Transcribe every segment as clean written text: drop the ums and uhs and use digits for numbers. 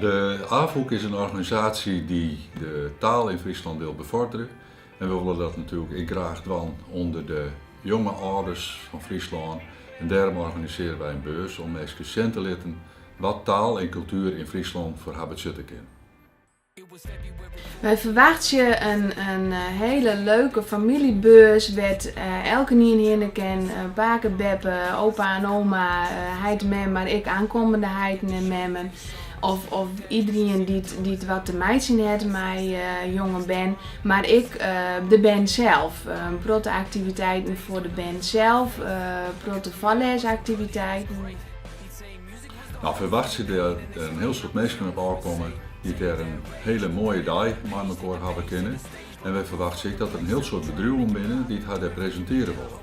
De Afûk is in organisaasje dy't de taal yn Fryslân wil befoarderje. En we wolle dat natuerlik ek graach dwaan ûnder de jonge âlders fan Fryslân. En dêrom organisearje wy in beurs om minsken sjen te litten wat taal en kultuer yn Fryslân foar har betsjutte kin. Wy ferwachtsje in hiele leuke famyljebeurs wêr't elkenien hinne kin, pake, beppe, opa en oma, heit en mem, mar ek oankommende heiten en memmen. Of iderien dy't wat te meitsjen hat mei jonge bern, mar ek de bern sels. In protte aktiviteiten foar de bern sels, protte foarlêsaktiviteiten. No, ferwachtsje dat der in hiel soad minsken op ôfkomme dy't dêr in hiele moaie dei mei mekoar hawwe kinne. En wy ferwachtsje ek dat der in hiel soad bedriuwen binne dy't har dêr presintearje wolle.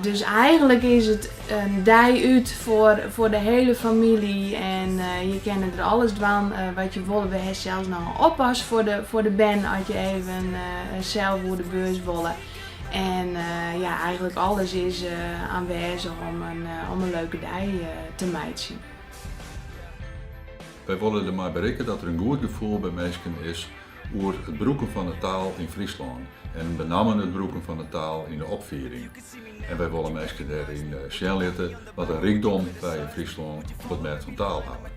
Dus eigenlik is it in dei út foar de hiele famylje en je kinne der alles dwaan wat je wolle. We ha sels noch in oppas foar de bern as je even sels oer de beurs wolle. En ja, eigenlik alles is oanwêzich om in leuke dei te meitsjen. Wy wolle dermei berikke dat der in goed gefoel by minsken is oer it brûken fan de taal yn Fryslân en benammen it brûken fan de taal yn de opfieding. En wy wolle minsken dêryn sjen litte wat in rykdom wy yn Fryslân op it mêd fan taal hawwe.